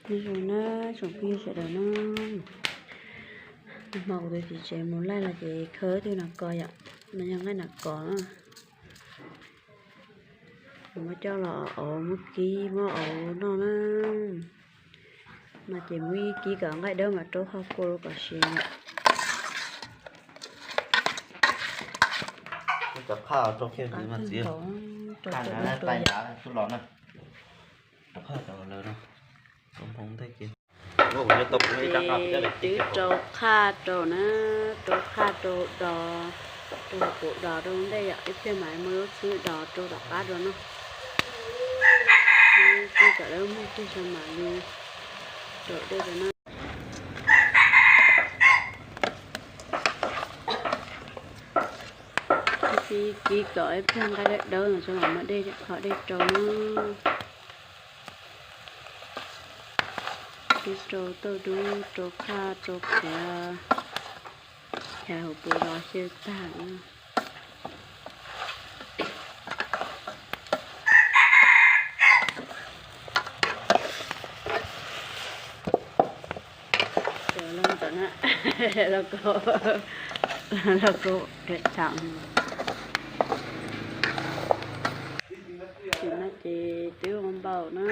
Nyob zoo na tsoom phooj ywg sawv daws na, hmo kuv tus txiv tsev mus laij los ces khawb twb nas kos yom, no yog nqaij nas kos na. Kuv muab coj los auv muab kib muab auv noj na. No ces muab ib kib kom nqaij dawb mas rau hauv kua los kom siav yom. Cov qhaj rau kiag mas txiv, qhaj nrad tais yav tub los na. Rau qhaj rau lawm no, tau hmoo ntej kiag. Ces twb rau qhaj rau na, rau qhaj rau dos, rau hauv paus dos rau ntej yom, ib pliag mam muaj lub xwb dos rau tom qab rau no. Twb kom lawv muag kiag tso mam li rau dej rau na. Kib kib kom ib pliag nqaij dawb dawb no tso mam muab dej, qhov dej rau na. Twb rau tauj dub, rau qhaj, rau qhiav, cas hauv paus dos xyaw tag na. Los, los kau, los kau kawm thaum. Tam no ces twb ua npaum na,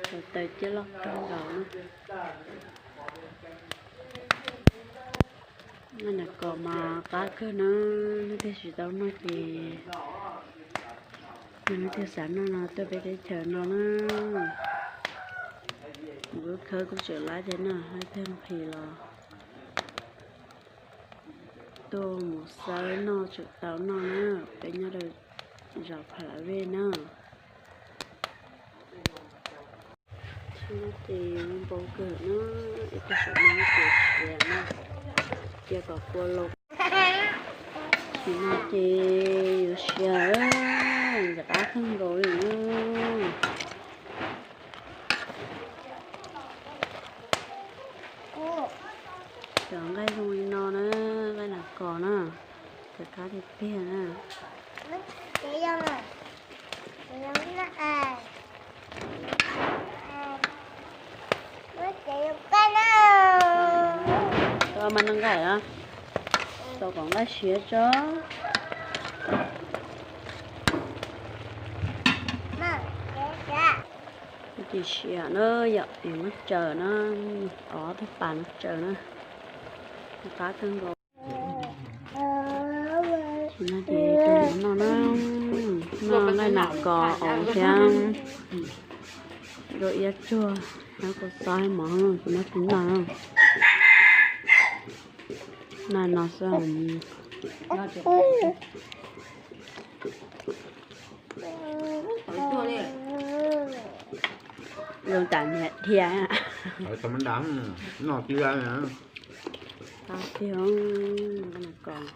taws ciaj loj kawg nkaus na. Nqaij nas kos mas qab kawg na, leej twg tsis tau noj ces yog leej twg xav noj no tuaj peb teb chaws no na. Kuv khawb kuj tseem laib thiab na, leej twg nqhis los tuaj mus xawb noj tseem tau noj na, peb nyob rau zos Pha La Vej na. Tam no ces npau kawg na, ib tug saum no ces siav na, cia kom kua los. Tam no ces yuav siav, ntxim qab kawg nkaus li na. Cov nqaij zoo li no na, nqaij nas kos na, cov qab tiag tiag na. Tau mas noj nqaij los, tau kom nqaij siav tso. Ces siav na yom, es muab tsaws na, ob tug pas no tsaws na, qab kawg nkaus. Tam no ces rau hmoov noj na, noj nqaij nas kos auv thiab rau iab tsuag, noj kua txob mov, kuv noj tsis noj na. Noj no xwb. Zoo tam niam dhia. Noj tiag, noj tiag, noj kos.